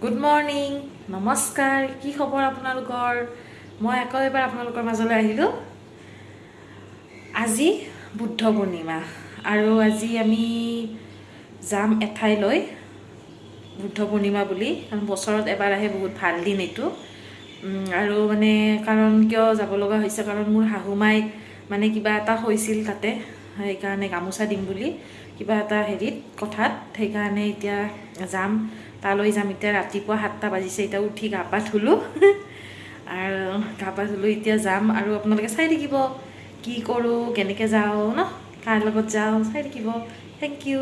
Good morning, নমস্কাৰ। কি খবৰ আপোনালোকৰ? মই আকৌ এবাৰ আপোনালোকৰ মাজলৈ আহিলোঁ। আজি বুদ্ধ পূৰ্ণিমা আৰু আজি আমি যাম এঠাইলৈ বুদ্ধ পূৰ্ণিমা বুলি, কাৰণ বছৰত এবাৰ আহে, বহুত ভাল দিন এইটো। আৰু মানে কাৰণ কিয় যাব লগা হৈছে, কাৰণ মোৰ শাহুমাই মানে কিবা এটা হৈছিল তাতে, সেইকাৰণে গামোচা দিম বুলি কিবা এটা হেৰিত কথাত, সেইকাৰণে এতিয়া যাম, তালৈ যাম। এতিয়া ৰাতিপুৱা 7টা বাজিছে, এতিয়া উঠি গা পা ধুলোঁ আৰু গা পা ধুলোঁ, এতিয়া যাম। আৰু আপোনালোকে চাই থাকিব কি কৰোঁ, কেনেকৈ যাওঁ ন, কাৰ লগত যাওঁ, চাই থাকিব। Thank you.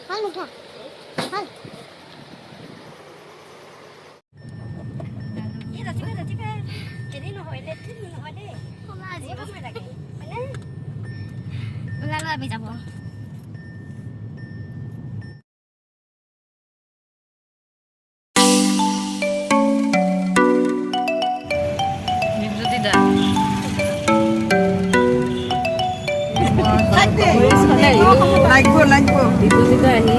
হ'ল মুগ্ধা, হ'ল। ওলালো আমি যাব। দীপজ্যোতি দা। লাগব লাগব। দীপজ্যোতি দা আহি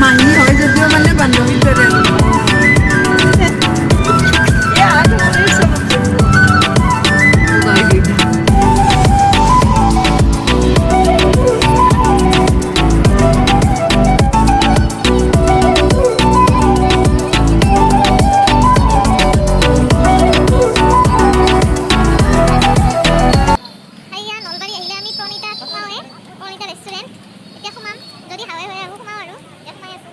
মাহী হয় যদিও মানে বান্ধৱীৰ দৰে। এইয়া নলবাৰী আহিলে আমি প্ৰণীতাত সোমাওঁৱে, প্ৰণীতা ৰেষ্টুৰেণ্ট। এতিয়া সোমাম, যদি হাৱে হৈ আহোঁ সোমাওঁ আৰু এতিয়া সোমাই আছোঁ।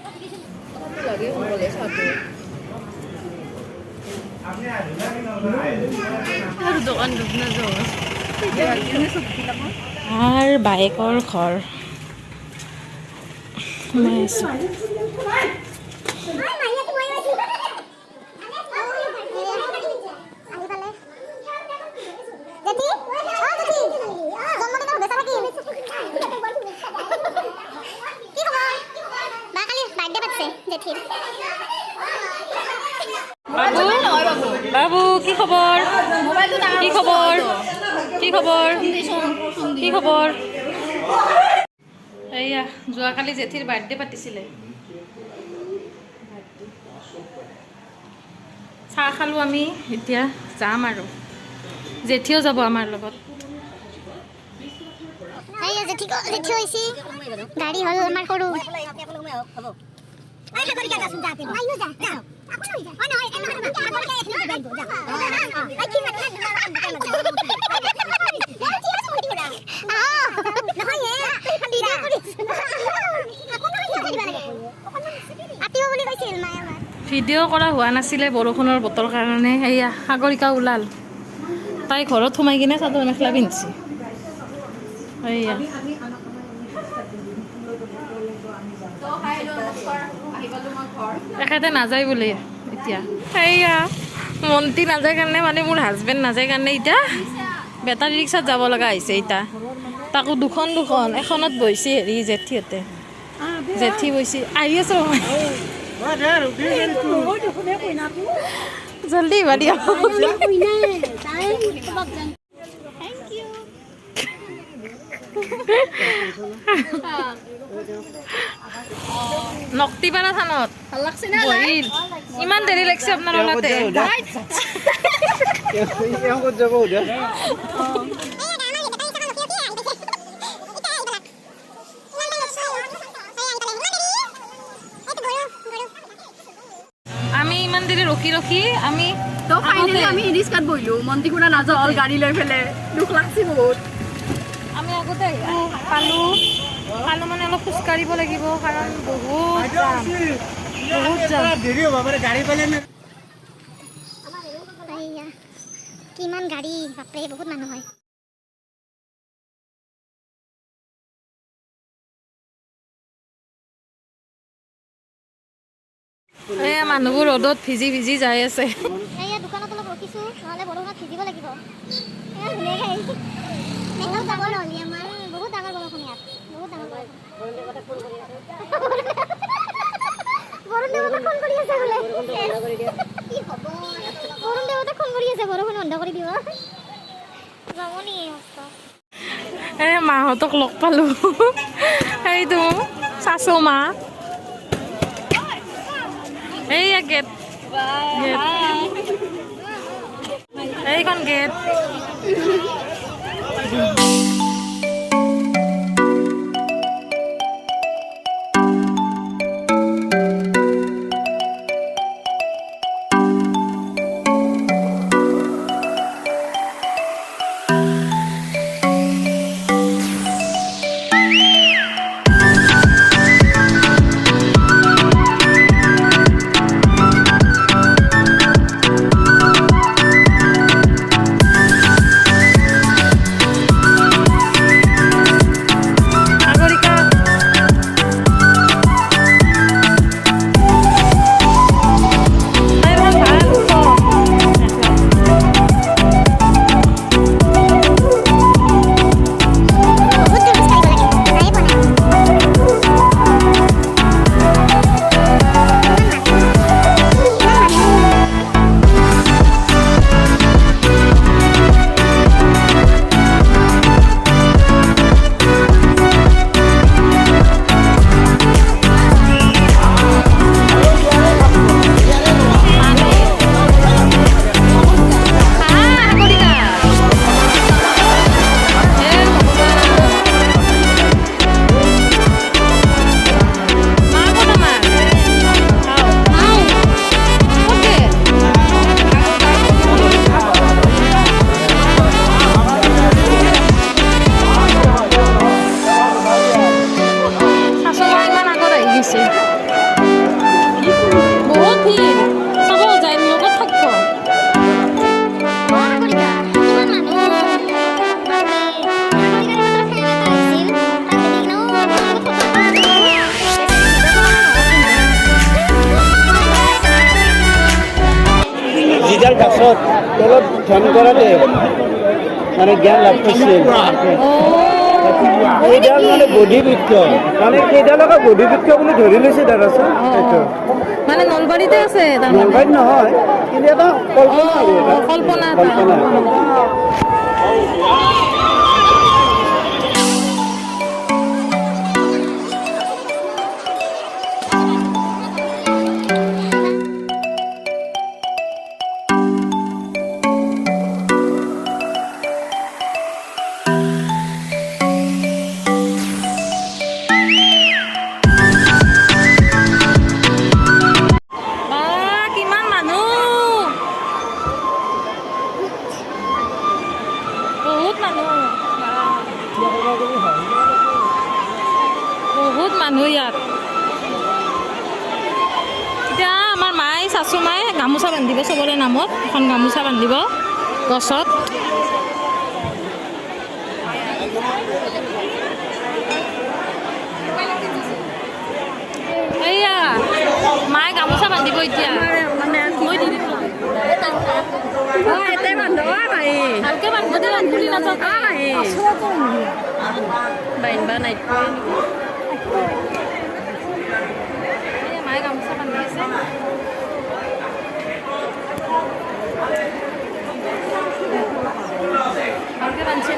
আৰু বায়েকৰ ঘৰ সোমাই আছোঁ। আহি পালে। জেঠী, অ জেঠী, জন্মদিনৰ শুভেচ্ছা থাকিল। কি খবৰ বা? কালি বাৰ্থডে পাতিছে জেঠীৰ। বাবু, বাবু, কি খবৰ? কি খবৰ? কি খবৰ? কি খবৰ? এইয়া যোৱাকালি জেঠীৰ বাৰ্থডে পাতিছিলে। চাহ খালোঁ আমি, এতিয়া যাম আৰু জেঠীও যাব আমাৰ লগত। এইয়া জেঠী, জেঠী হৈছে। গাড়ী হ'ল আমাৰ সৰু। ভিডিঅ' কৰা হোৱা নাছিলে বৰষুণৰ বতৰ কাৰণে। এইয়া সাগৰিকা ওলাল, তাই ঘৰত সোমাই কিনে চাদৰ মেখেলা পিন্ধিছে। এইয়া এখেতে নাযায় বোলে এতিয়া। এইয়া মন্ত্ৰী নাযায় কাৰণে, মানে মোৰ হাজবেণ্ড নাযায় কাৰণে এতিয়া বেটাৰী ৰিক্সাত যাব লগা হৈছে। এতিয়া তাকো দুখন দুখন, এখনত বহিছে হেৰি জেঠীহঁতে, জেঠী বহিছে। আহি আছো, জলদি আহিবা দিয়া। নক্তিপাৰা থানত বহিল। ইমান দেৰি লাগছে আপোনাৰ ওলাতে? ক'ত যাব সোধা। আমি ইমান দেৰি ৰখি ৰখি আমি তো ফাইনেলি আমি ৰিক্সাত বহিলো। মন্ত্ৰী খুৰা নাযাওঁ গাড়ী লৈ পেলাই, দুখ লাগছি বহুত। আমি আগতে পালো, পালো মানে অলপ খোজকাঢ়িব লাগিব, কাৰণ বহুত জাম, বহুত জাম। দেৰি হ'ব পাৰে গাড়ী পালে। এইয়া কিমান গাড়ী, বাপৰে, বহুত মানুহ হয়। এই মানুহবোৰ ৰ'দত ভিজি ভিজি যাই আছে। এয়া দোকানত অলপ ৰখিছোঁ, নহ'লে বৰষুণত ভিজিব লাগিব। ইমান ধুনীয়াকৈ আহিছে। বহুত ডাঙৰ হ'ল আমাৰ, বহুত ডাঙৰ বৰষুণ ইয়াত, বহুত ডাঙৰ বৰষুণ। বৰুণ দেৱতাক ফোন কৰি আছে বোলে। কি হ'ব, বৰুণ দেৱতাক ফোন কৰি আছে, বৰষুণ বন্ধ কৰি দিব। জমনি এই অৱস্থা। এই মাহঁতক লগ পালোঁ, সেইটো চাচো মা। এইয়া গেট, গেট এইখন গেট। সাগৰিকা, ঠাইখন ভাল, ওখ। বহুত দূৰ খোজ কাঢ়িব লাগে, যায়ে পোৱা নাই। ইমান মানুহ, ইমান মানুহ। সাগৰিকা, হে ভগৱান। মা ক'ত আমাৰ? নাই। ক'ত গেল? শাশু মা ইমান আগত আহি গৈছে। বহুত ভিৰ, চাব যায় লগত থাকিব। অ সাগৰিকা, কিমান মানুহ, বাপৰে। সাগৰিকাৰ মাত্ৰ ফেন এটা আহিছিল, তাক দেখি কিনেও আপোনাৰ লগত ফটো এটা উঠিলোঁ। বেছি ভিডিঅ' কৰা নহ'ল। যিডাল গাছত তলত ধ্যান কৰাতে মানে জ্ঞান লাভ কৰিছিল, সেইডাল মানে বোধি বৃক্ষ, মানে সেইডালকে বোধি বৃক্ষ বুলি ধৰি লৈছে দাদাচোন। সেইটো মানে নলবাৰীতে আছে তাৰমানে? নলবাৰীত নহয়, কিন্তু এটা কল্পনা আৰু এটা কল্পনা এটা। কল্পনা। বা, কিমান মানুহ, বহুত মানুহ বা। বহুত মানুহ ইয়াত। এতিয়া আমাৰ মায়ে, শাশু মায়ে গামোচা বান্ধিব, চবৰে নামত এখন গামোচা বান্ধিব গছত। এইয়া মায়ে গামোচা বান্ধিব এতিয়া। মই দি দিম। ভালকে বান্ধিব দে, খুলি নাযাওঁ। বান্ধবা নাইতো। এইয়া মায়ে গামোচা বান্ধি আছে। ভালকে বান্ধছে।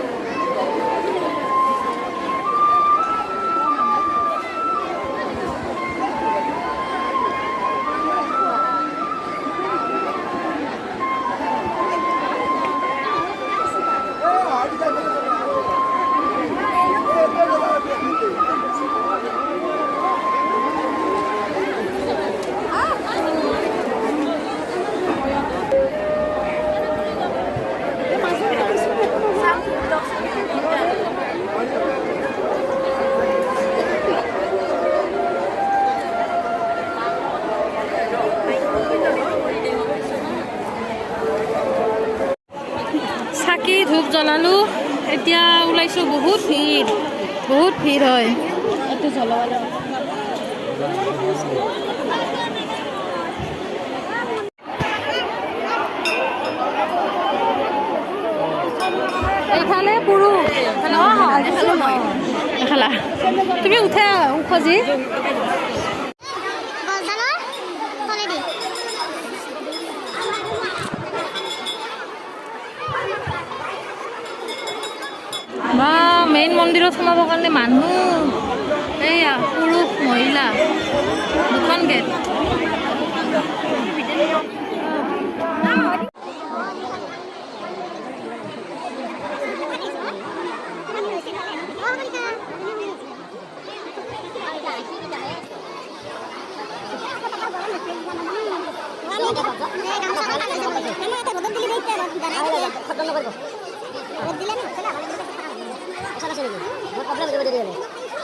চাকি ধূপ জ্বলালোঁ, এতিয়া ওলাইছোঁ। বহুত ভিৰ, বহুত ভিৰ হয়। এইটো জ্বলাব। পুৰুষ। খালা তুমি উঠে ওখ যি। গছডালৰ তলেদি। বা, মেইন মন্দিৰত সোমাবৰ কাৰণে মানুহ। এইয়া পুৰুষ মহিলা দুখন গেট।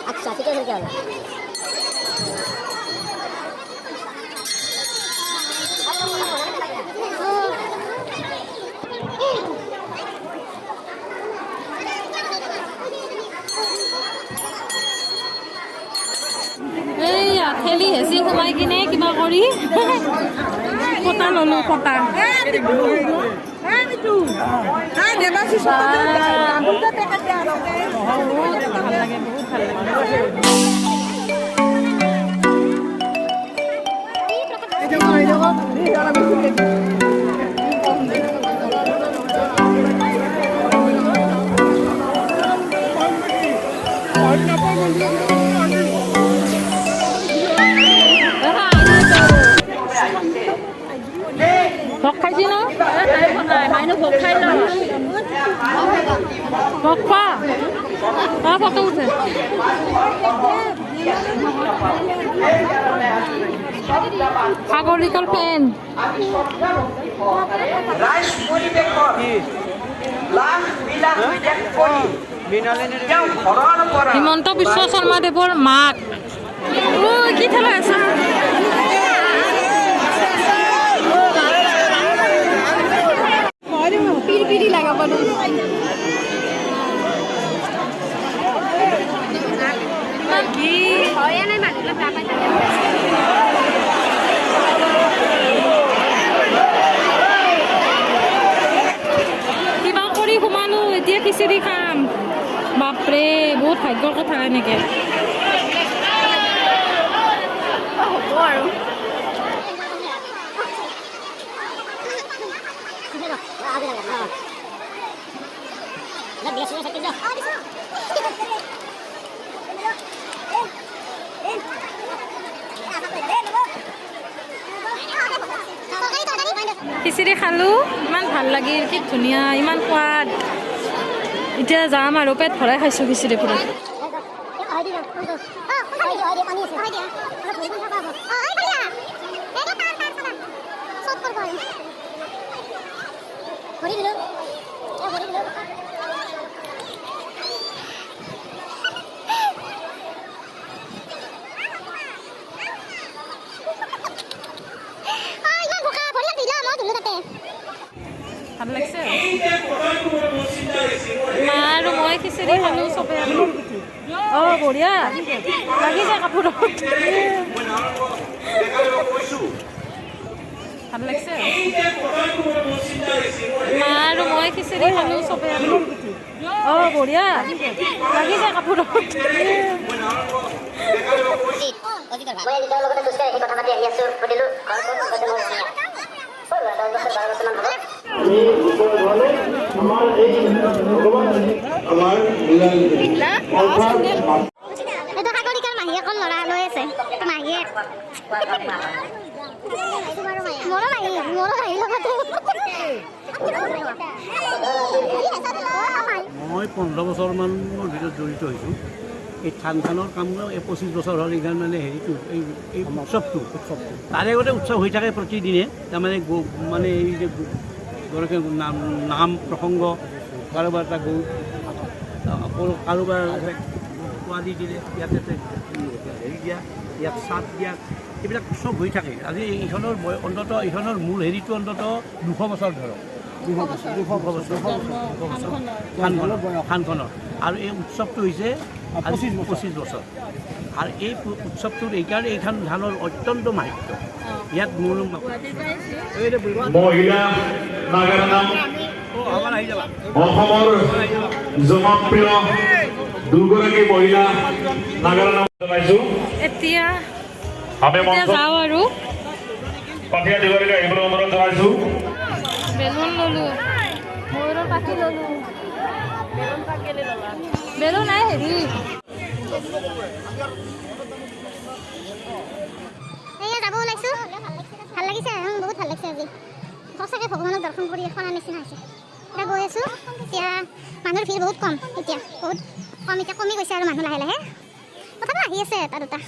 আচ্ছা, ঠিক আছে। এইয়া ঠেলি হেঁচি সোমাই কিনে কিবা কৰি পতা ললো পতা। বহুত ভাল লাগে, বহুত ভাল লাগে। ভোগ খাইছি ন? ভোগ খোৱা। ফটো উঠে। সাগৰিকাৰ ফেন। ৰাইজ পৰিৱেশৰ লাখ বিলাস ত্যাগ কৰি তেওঁ ঘৰৰ পৰা হিমন্ত বিশ্ব শৰ্মাদেৱৰ মাক। ঐ, কি ঠেলাই আছা? পিৰপিৰি লগাব। ইমান ভিৰ। হয়ে নাই, মানুহবিলাক বেয়া পাই থাকে। কিবা কৰি সোমালো, এতিয়া খিচিৰি খাম। বাপৰে, বহুত ভাগ্যৰ কথা এনেকে। হ'ব আৰু। খিচিৰি খালোঁ, ইমান ভাল লাগিল, কি ধুনীয়া, ইমান সোৱাদ। এতিয়া যাম আৰু, পেট ভৰাই খাইছোঁ খিচিৰি পুৰা। ভাল লাগিছে। মা আৰু মই খিচিৰি খালোঁ চবে। বঢ়িয়া লাগিছে কাপোৰত। ভাল লাগিছে। মা আৰু মই খিচিৰি খালোঁ চবে। বঢ়িয়া লাগিছে কাপোৰত। মই নিজৰ লগতে খোজকাঢ়ি আহি কথা পাতি আহি আছো। সুধিলো, ঘৰ ক'ত? কৈছে, মোৰ ৰঙিয়া। 10 বছৰ 12 বছৰমান হ'ব। আমাৰ এই ভগৱান আমাৰ অৰ্থাৎ এইটো সাগৰিকাৰ মাহীয়েকৰ ল'ৰা লৈ আছে। মাহীয়েক, মোৰো মাহী, মোৰো মাহী লগতে। মই 15 বছৰমানৰ ভিতৰত জড়িত হৈছোঁ এই থানখনৰ কাম। এই 25 বছৰ হ'ল এইখন মানে হেৰিটো, এই উৎসৱটো। তাৰে আগতে উৎসৱ হৈ থাকে প্ৰতিদিনে। তাৰমানে মানে এই যে গৰখীয়া নাম, নাম প্ৰসংগ, কাৰোবাৰ এটা গৰু, আকৌ কাৰোবাৰ পোৱালি দিলে ইয়াত এটা হেৰি দিয়া, ইয়াত চাট দিয়া, এইবিলাক চব হৈ থাকে। আজি এইখনৰ অন্ততঃ এইখনৰ মূল হেৰিটো অন্ততঃ 200 বছৰ ধৰক, 200 বছৰ, 200 বছৰ, 200 বছৰ থানখনৰ। আৰু এই উৎসৱটো হৈছে আজি 25 বছৰ। আৰু এই উৎসৱটোৰ এইকাৰণে এইখন থানৰ অত্যন্ত মাহাত্ম্য। ইয়াত মোৰ মহিলা নাগাৰা নাম আমাৰ আহি যাবা। অসমৰ আহি যাবা। জনপ্ৰিয় দুগৰাকী মহিলা নাগাৰা নাম জনাইছো। এতিয়া আমি এতিয়া মঞ্চত যাওঁ আৰু পাঠিয়া দুগৰাকী আহিবলৈ অনুৰোধ জনাইছো। বেলুন ল'লো, ময়ূৰৰ পাখি ল'লো, বেলুন নাই হেৰি। এয়া যাব ওলাইছোঁ। ভাল লাগিছে, বহুত ভাল লাগিছে। আজি সঁচাকৈ ভগৱানক দৰ্শন কৰি কৰাৰ নিচিনা হৈছে। এতিয়া গৈ আছোঁ। এতিয়া মানুহৰ ভিৰ বহুত কম, এতিয়া বহুত কম, এতিয়া কমি গৈছে আৰু মানুহ লাহে লাহে। তথাপিও আহি আছে এটা দুটা।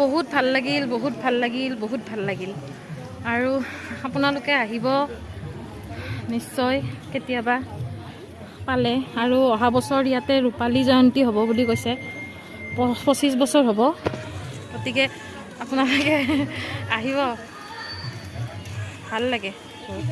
বহুত ভাল লাগিল, বহুত ভাল লাগিল, বহুত ভাল লাগিল। আৰু আপোনালোকে আহিব নিশ্চয় কেতিয়াবা পালে। আৰু অহা বছৰ ইয়াতে ৰূপালী জয়ন্তী হ'ব বুলি কৈছে, 25 বছৰ হ'ব। গতিকে আপোনালোকে আহিব, ভাল লাগে বহুত।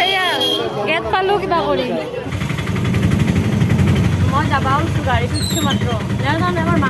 এয়া গেট পালোঁ কিবা কৰি। মই যাবা ওলছো, গাড়ীত উঠছো মাত্ৰ। নাজানো আমাৰ।